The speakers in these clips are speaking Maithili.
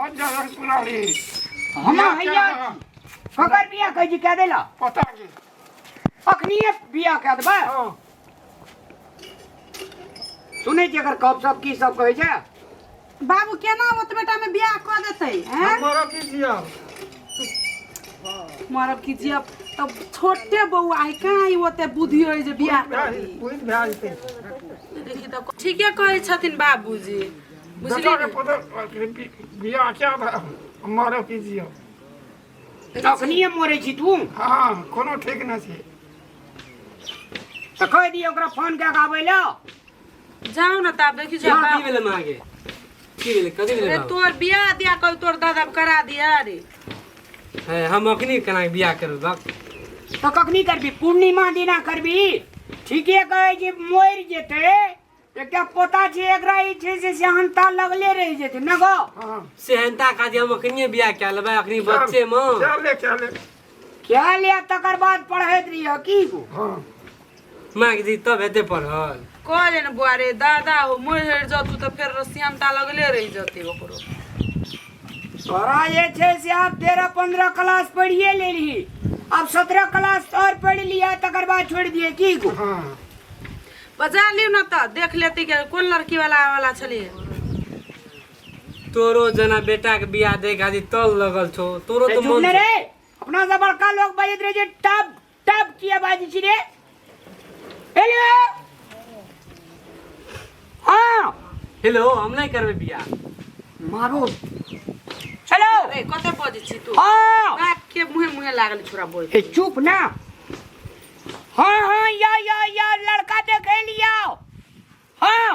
हजार पुरानी हम हैया ककर बियाह कहै छी कए देला पता के अखनिए बियाह कए देबै हाँ सुनै छी एकर गप सब की सब कहै छै बाबू केना ओतबे टा में बियाह कऽ देतै हैं मरब की जियब मरब की जियब तब छोटे बौआ है कहाँ ई ओते बुद्धि होइ जे बियाह कऽ दी पूछि भए जेतै देखी तऽ ठीके कहै छथिन बाबूजी बुझलियै बेटाके पता बियाह क्या मरब की जियब अखनिए मरै छी तू हाँ कोनो ठीक नहि छै तऽ कहि दियौ ओकरा फोन कए कऽ आबै लए जाउ ने तब देखी की जाउ भेलै माँ के की भेलै कथी भेलै रे बाबू? तोर बियाह दिया कल तोर दादा करा दिया रे हे, हम अखनी केना बियाह करबै बाप तऽ कखनी करबी पूर्णिमा दिना करबी ठीके कहै छै मरि जेतै एकटा पोता छै एकरा ई छै से सेहनता लगले रहि जेतै ने गो हाँ सेहनता खातिर हम अखनिए बियाह कए लेबै अखनी बच्चे मे चले चले क्या लिया तकर बाद पढ़ैत रहिय की गो हाँ माँ के जी तब हेतै पढ़ल कहले ने बुआ रे दादा हो मरि जतू तऽ फेर सियानता लगले रहि जतै ओकरो तोरा जे छै से आब 13 15 क्लास पढ़िए लेलही आब 17 क्लास और पढ़ लिया तकर बाद छोड़ दिए की गो हाँ बजा लियौ ने तऽ देख लेती के कोन लड़की वाला वाला छलियै तोरो जना बेटा के बियाह दे खातिर तल लगल छौ तोरो ए, तो चुप मन ने रे अपना से बड़का लोग बजैत रहे छै टब टब किया बाजै छी रे हेलो हाँ हेलो हम नहीं करबै बियाह मारो हेलो रे कते बजै छी तू हाँ बाप के मुहे मुहे लागल छोरा बोल ए चुप ना हाँ हाँ या या या लड़का देखे लिया हाँ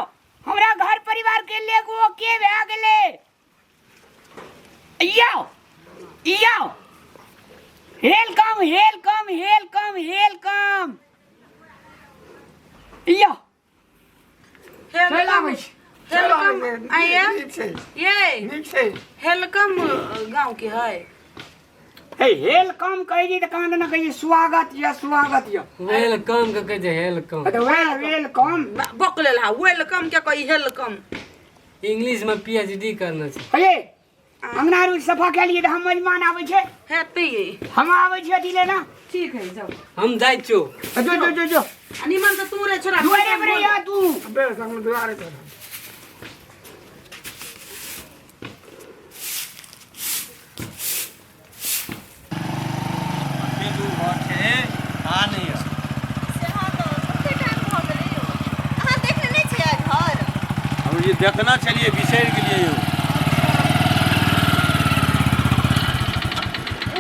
हमरा घर परिवार के लेगो के भए गेलै यो यो welcome welcome welcome welcome यो चलि आबै छी हेलकम आइए नीक छै ये नीक छै हेलकम गाँव के है हे welcome कहै छी तऽ कहाँ ने कहै छी स्वागत यऽ स्वागत यऽ welcome के कहै छै welcome तऽ वेल welcome बक लेल हा welcome के कही हेलकम इंग्लिश में पीएचडी करना छै हे अंगना रू सफा के लिए तऽ हम मेजमान आबै छै हेतै हम आबै छी अथी लेना ठीक है जाओ हम जाइ छियौ जो जो जो जो आ निमन से तू रे छोरा दुआरे पर या तू बेस हम दुआरे पर से हँ तऽ कते टाइम भऽ गेलै यौ अहाँ देखने नहि छियै घर हम जे देखना छलियै बिसरि गेलियै यौ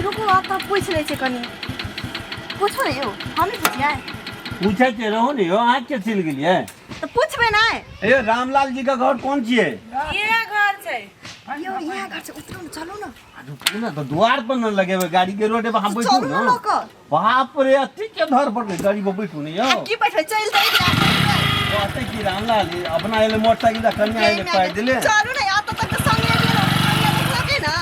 रुकू आब तऽ पूछि लै छियै कनि पूछू ने यौ हम नहि पुछियै पूछै के रहू ने यौ अहाँ के चलि गेलियै तऽ पूछबै नहि ए रामलाल जी के घर कोन छियै ये घर छै यौ इएह घर छै उतरू ने चलू ने रुकू ने तऽ द्वार पर न लगेबै गाड़ी के रोडे पर अहाँ बैठू चलू ने ने लऽ कऽ बाप रे अथी के धर पर गाड़ी पर बैठू ने यौ की बैठबै चलि तऽ कहते कि रामलाल जी अपना एले मोटरसाइकिल आ कन्या एले पैदले चलू ने एतऽ तक तऽ संगे गेलहुँ कनिया देखलकै ने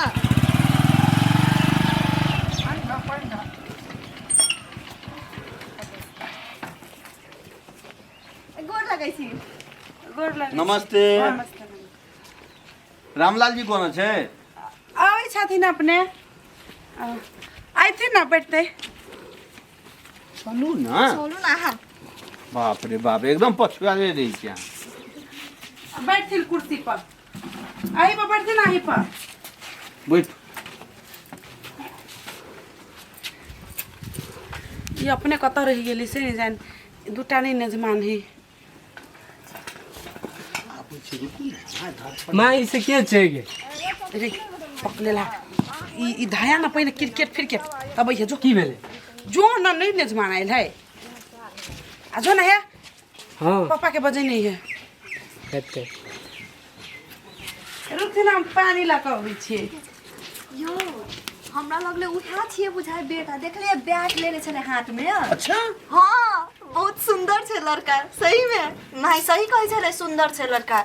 गोर लगै छी गोर लगै नमस्ते रामलाल जी कोन छै आबै छथिन अपने अयथिन ने बैठतै चलू ने चलू ने अहाँ बाप रे बाप एकदम पछुआले रहै छी अहाँ बैठथिन कुर्सी पर अही पर बैठथिन अही पर बैठ ई अपने कतऽ रहि गेली से नहि जानि दूटा नहि नजमान है माँ ई से के छै गे रे पकड़ेला ई ई धाया ना पहिने क्रिकेट फ्रिकेट तब है जो की भेलै जो न नहीं नेजमान आयल है आ जो ना है हाँ पापा के बजे नहीं है हेतै रुकथिन हम पानी लऽ कऽ अबै छियै यौ हमरा लगलै उएह छियै बुझाइ बेटा देखलियै बैट लेने छलै हाथमे अच्छा हाँ बहुत सुंदर छै लड़का सही में नहीं सही कहै छलै सुंदर छै लड़का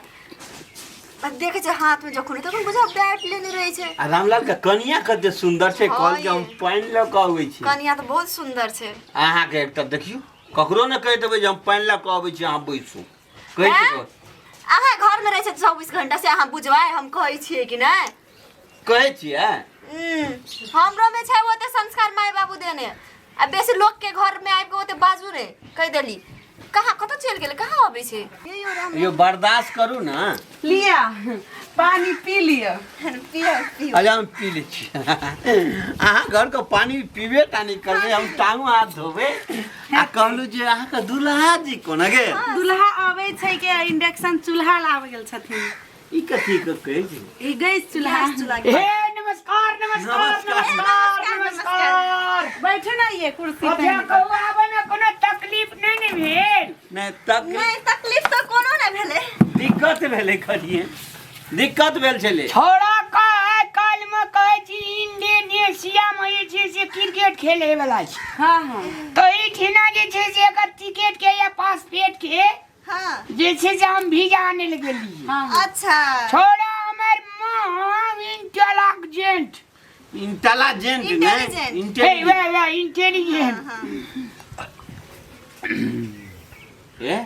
आ देखै छै हाथमे जखन तखन बुझा बैट लेने रहै छै आ रामलाल के कनिया कते सुंदर छै हाँ कहल के हम ये। पानि लऽ कऽ अबै छी कनिया तऽ बहुत सुंदर छै अहाँके एकटा देखियौ ककरो ने कहि देबै जे हम पानि लऽ कऽ अबै छी अहाँ बैसू कहै हैं? छै अहाँ घरमे रहै छै 24 घंटा से अहाँ बुझबै हम कहै छियै कि नहि कहै छियै। हमरो में छै ओते संस्कार माय बाबू देने, आ बेसी लोग के घर में आबि के ओते बाजू ने कहि देली। कहाँ कतऽ चलि गेलै, कहाँ अबै छै? यो बर्दाश्त करू ना। लिअ पानी पी लिअ। पियो पियो। अच्छा हम पी लै छी। अहाँ घरके पानी पीबे टा नहि करबै, हम टांगो हाथ धोबै। आ कहलहुँ जे अहाँके दुल्हा जी कोना गेल? दुल्हा अबै छै के इंडक्शन चूल्हा लाबै गेल छथिन। ई कथी के कहै छै? ई गैस चूल्हा। हे नमस्कार नमस्कार नमस्कार। नमस्कार नमस्कार। बैठू ना ये कुर्सी अच्छा पे। कहू आबै में कोनो तकलीफ नहीं ने भेल? नहि तक नहि तकलीफ तऽ कोनो नहि भेलै। दिक्कत भेलै, कनिए दिक्कत भेल छलै। छोड़ा का काल में कहै छी इंडोनेशिया में जे छै से क्रिकेट खेले वाला छै। हाँ हाँ। तो ई ठिना जे छै से एकर टिकट के या पासपोर्ट के हाँ जे छै से हम वीजा आने लए गेलियै। हाँ। अच्छा। छोड़ा हमर माँ इंटेलिजेंट। इंटेलिजेंट नहि इंटेलिजेंट। हे इंटेलिजेंट। वे वे इंटेलिजेंट। हाँ ए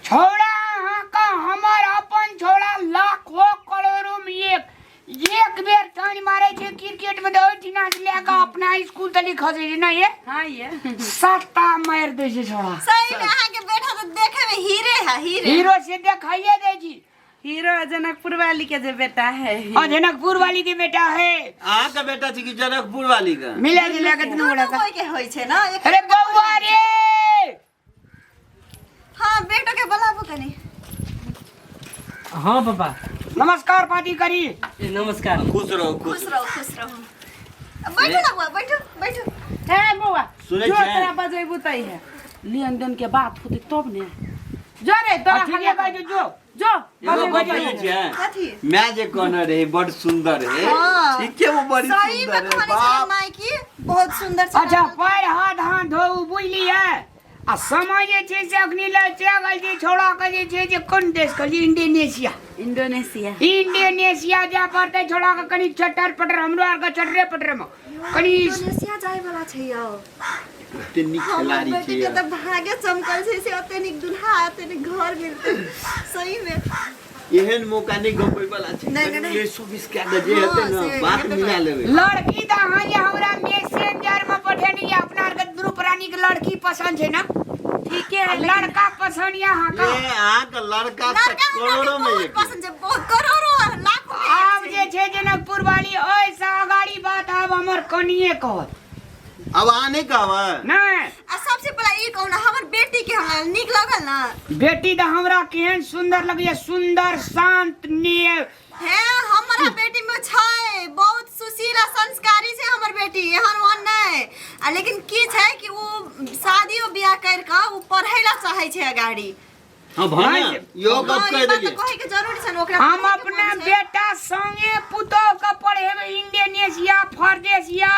छोड़ा अहाँ का हमर अपन छोड़ा लाखों करोड़ों में एक एक बेर टान मारे छै क्रिकेट में, तऽ ओहिठिना से लए कऽ अपना स्कूल तली खसै छै ना ये। हाँ ये सत्ता मारि दै छै छोड़ा। सही में अहाँ के बेटा तऽ देखे में हीरे है, हीरे। हीरो से देखाइए दै छी। हीरो जनकपुर वाली के जे बेटा है। हाँ जनकपुर वाली के बेटा है। अहाँके बेटा छै कि जनकपुर वाली के? मिला जुला के दुनू दुनू गोटा का। कोई के होइ छै ना एक। अरे बौआ रे। हाँ बेटो के बोलाबू कनी। हाँ पापा। नमस्कार पाती करी। ए, नमस्कार। खुश रहो खुश खुश रहो खुश रहो। बैठो ना बुआ, बैठो बैठो। हे बौआ सुनै जो छियै? तोरा बजेबू तै है लेन देन के बात होतै तब ने। जो रे तोरा ठीक है हल्ला जो जो जो एगो बजेबू गप तै सुनै है। छियै? कथी? मैं जे कहने रही बड़ सुंदर है। हाँ। ठीके वो बड़ी सही में सुंदर है कहने छलै बाप। माय की बहुत सुंदर छै। अच्छा पैर हाथ हाथ धोउ बुझलियै। आ समय जे छै से अखनी लए गेल छै छोड़ा के जे छै से कोन देश कहलियै? इंडोनेशिया। इंडोनेशिया। इंडोनेशिया जाय पड़तै छोड़ा के कनी चटर पटर, हमरो आरके चटरे पटर में कनी इंडोनेशिया जाय वाला छै यौ। कते नीक हमर खिलाड़ी बेटी छै के तऽ भागे चमकल छै से ओते नीक दुल्हा ओते नीक घर मिलतै सही में। एहन मौका नहि गपै वाला छै। नहि, नहि, नहि। कनि 120 कए कऽ जे हेतै हाँ, ने से बात हेबे मिला करतै। लेबै। लड़की तऽ अहाँ जे हमरा मैसेंजर में पठेने यऽ, अपना आरके दुनू प्राणी के लड़की पसंद छै ना? ठीके है आ लेकिन लड़का पसंद यऽ अहाँके? ए अहाँके लड़का तऽ लड़का हमरा के करोड़ों में बहुत एक। पसंद छै, बहुत करोड़ों और लाखों में एक आब छै। जे छै जनकपुर वाली ओहिसँ अगाड़ी बात आब हमर कनिये कहत। अब अहाँ नहि कहबै? नहि। आ सबसे पहले ई कहू ना हमर बेटी के हमरा नीक लगल ना? बेटी तऽ हमरा केहन सुंदर लगैया, सुंदर शांत निय। हे हमरा बेटी में छै बहुत सुशील आ संस्कारी छै हमर बेटी, एहन ओहन नहि। आ लेकिन की छै कि उ शादियो बियाह कर के उ पढ़ै ला चाहै छै अगाड़ी। हाँ भाना नहि। यो गप हाँ, कहि ई बात तऽ देलियै। कहै के जरूरी छै ने ओकरा हम पढ़ै के अपना मन छै। बेटा संगे पुतोह के पढ़ेबै Indonesia, Fardesia,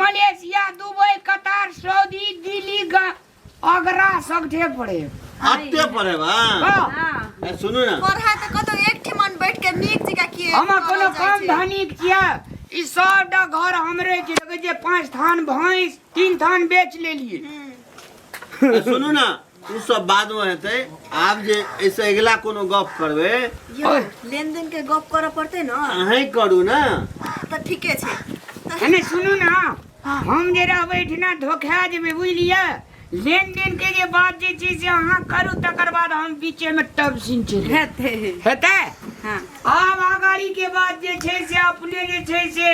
Malaysia, Dubai, Qatar, Saudi, Delhi, Agra सगठे पढ़ेबै। अते पढ़ेबै? हाँ। हाँ। ए, सुनू ना। पढ़ा तऽ कतौ एक ठिमन बैठ के नीक जकाँ किए हम करल कोनो जाइ कम छै। धनिक छियै? ई सबटा घर हमरे छै। देखै छियै 5 थान भैंस 3 थान बेच लेलियै। ए, सुनू ना उ सब बाद में हेतै। आब जे एहिसँ अगिला कोनो गप करबै यौ लेन देन के गप करऽ पड़तै ना? अहीं करू ना। तऽ ठीके छै। तऽ नहि सुनू ना, हम जे रहबै एहिठिना धोखा जेबै बुझलियै। लेन देन के जे बात जे छै से अहाँ करू, तकर बाद हम बीचे में टब सीन चलि हेतै। हेतै। हाँ। आब अगाड़ी के बात जे छै से अपने जे छै से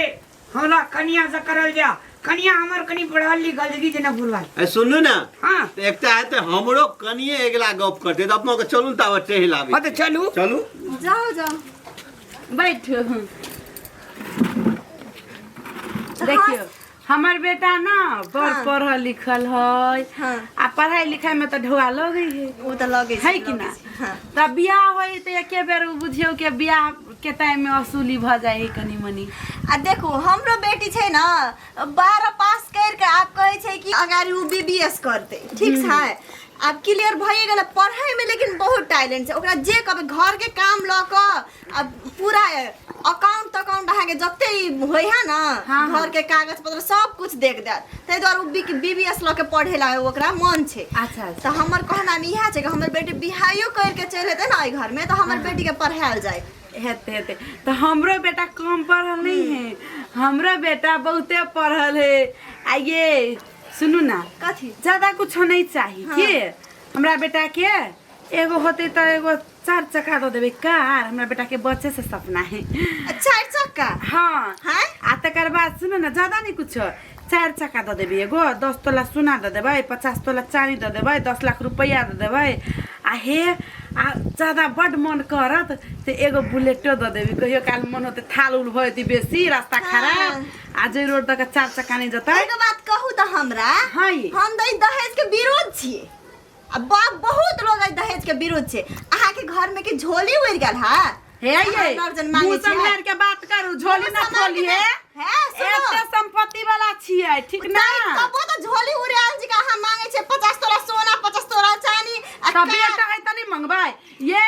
हमरा कनिया से करल जा। कनिया हमर कनी पढ़ल लिखल छै कि जनकपुर वाली। ए सुनू ना। हाँ। तऽ एकटा हेतै हमरो कनिये अगिला गप करतै तऽ अपनो के चलू ने ताबे टहल आबै। हाँ तऽ चलू। चलू। जाओ जाओ बैठू। देखियौ हमर बेटा ना बड़ हाँ। पढ़ल लिखल है। हाँ। आ पढ़ाई लिखाई में तऽ ढोआ लगै है। उ तऽ लगै छै है कि ना? लगै छै, हाँ। तऽ बियाह होय तऽ एके बेर उ बुझियौ के बियाह के टाइम में वसूली भऽ जाइ है कनी मनी। आ देखू हमरो बेटी छै ना 12 पास कर के आब कहै छै कि अगाड़ी उ बीबीएस करतै, ठीक छै? आब क्लियर भइए गेलै पढ़ै में, लेकिन बहुत टैलेंट छै ओकरा। जे कहबै घर के काम लऽ कऽ आ पूरा अकाउंट तकाउंट अहाँके जते होइ है ना, हाँ, घर के कागज पत्र सब कुछ देख देत। ताहि दुआरे उ बीबीएस लऽ के पढ़े ला ओकरा मन छै। अच्छा अच्छा। तऽ हमर कहनाम इएह छै कि हमर बेटी बिहायो कर के चलि एतै ने एहि घर में तऽ हमर बेटी के पढ़ायल जाय। हेते हेते तऽ हमरो बेटा कम पढ़ल नहीं है, हमरो बेटा बहुते पढ़ल है। आ ये सुनू ना, कथी? ज्यादा कुछ नहीं चाही। हाँ। के हमरा बेटा के एगो होते तऽ एगो चार चक्का दऽ देबै कार, हमरा बेटा के बच्चे से सपना है। चार चक्का? हाँ। हैं? आ तकर बाद सुनू ना, ज्यादा नहीं कुछ, चार चक्का दऽ देबै एगो, 10 तोला सोना दऽ देबै, 50 तोला चानी दऽ देबै, 10 लाख रुपैआ दऽ देबै। आ हे आ ज्यादा बड्ड मन करत तऽ एगो बुलेटो दऽ देबै। कहियो काल मन होतै थाल उल भऽ जेतै बेसी, रास्ता खराब, आ जे रोड दऽ के चार चक्का नहि जेतै। एगो बात कहू तऽ हमरा? हाँ ये। हम तऽ ई दहेज के विरोध छियै, आ बाप बहुत लोग एहि दहेज के विरोध छै। अहाँके घर में के झोली उड़ि गेल है? हे ये अर्जन मांगे मुंह छियै। सम्हार के बात करू, झोली मुंह ना सम्हार के खोलिए। नहीं। हे, सुनो। एते संपत्ति वाला छियै, ठीक ना? तबो तऽ झोली उड़ायल जी के अहाँ मांगे छियै 50 तोला सोना, 50 तोला चानी आ तब बेटा है तऽ नहीं मंगबै। ये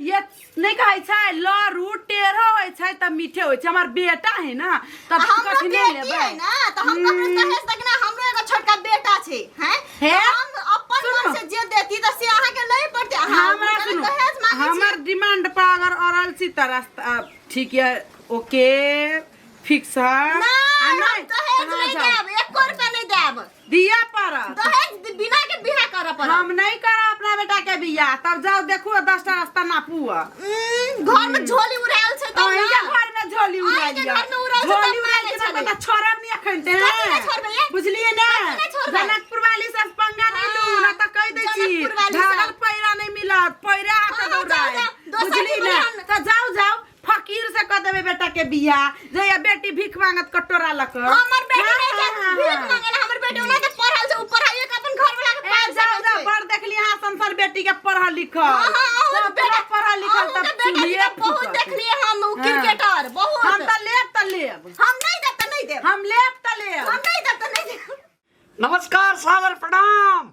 नहीं कहै छै लरू टेढ़ो होइ छै तऽ मीठे होइ छै। हमर बेटा है ना, तब हमरो कथी नहीं बेटी लेबै है ना, तऽ हम ककरो दहेज तक ना, हमरो एगो छोटका बेटा छै, हैं? हे? तऽ हम अपन मन सुनो। से जे देती तऽ से अहाँके लै पड़तै। अहाँ हमरा हुनकर सुनू, दहेज मांगे छी। हमर डिमांड पर अगर अड़ल छी तऽ रास्ता ठीक है, ओके फिक्स है। नहीं, आ हम नहीं, दहेज तऽ नहीं जाउ। देब, एको रुपया नहीं देब। दिया पड़त दहेज बिना के बियाह करऽ पड़त। हम नहीं करब अपना बेटा के बियाह। तब जाओ देखू, 10टा रास्ता नापू। घर में झोली उड़ायल छै तब अहीं के ना। घर में झोली उड़ायल अहीं के यऽ। घर में उड़ायल छै, झोली तब उड़ायल मांगे छै छलै। तऽ छोड़ब नहीं एखन ते। कथी नहि छोड़बै ये? बुझलियै ने? कथी नहि छोड़बै? जनकपुर वाली से पंगा नहीं लू, हाँ, ना तऽ कहि दै छी जनकपुर वाली से। भागल पैरा नहीं मिलत, पैरा हाथ हाँ, दौड़ाय। जाउ, जाउ, दोसर बुझली के ने? बोलहन। तऽ जाउ जाउ, फकीर से कह देबै बेटा के बियाह, जहिया बेटी भीख मांगत कटोरा लऽ कऽ। हमर बेटी हाँ, नहीं हाँ, छै हाँ, भीख हाँ। मांगे ला, हमर बेटी ओना तऽ पढ़ल छै, उ पढ़ाइए के अपन घर वाला के ए, पाल जाओ सकै जाओ, छै। बड़ देखली अहाँ संसार बेटी के पढ़ल लिखल। हाँ, हाँ, अहूँ सब बेटा पढ़ल लिखल अहूँ तब के बेटा चूल्हिए के बहुत फूकत। देखलिए हम, उ हाँ। क्रिकेटर बहुत। हम तऽ लेब तऽ लेब। हम नहीं देब तऽ नहीं देब। हम लेब तऽ लेब। हम नहीं देब तऽ नहीं देब। नमस्कार, सादर प्रणाम।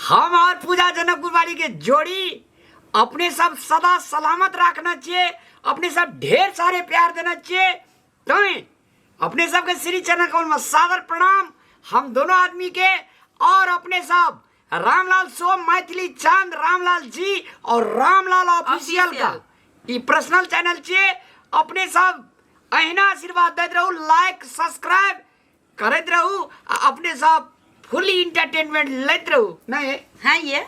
हम और पूजा जनकपुर वाली के जोड़ी अपने सब सदा सलामत रखना चाहिए, अपने सब ढेर सारे प्यार देना चाहिए। तो अपने सब के श्री चरण कमल में सादर प्रणाम हम दोनों आदमी के, और अपने सब रामलाल सो मैथिली चांद रामलाल जी और रामलाल ऑफिशियल का ई पर्सनल चैनल चाहिए। अपने सब अहिना आशीर्वाद दैत रहू, लाइक सब्सक्राइब करैत रहू आ अपने सब फुली इंटरटेनमेंट लैत रहू। नहीं हाँ ये।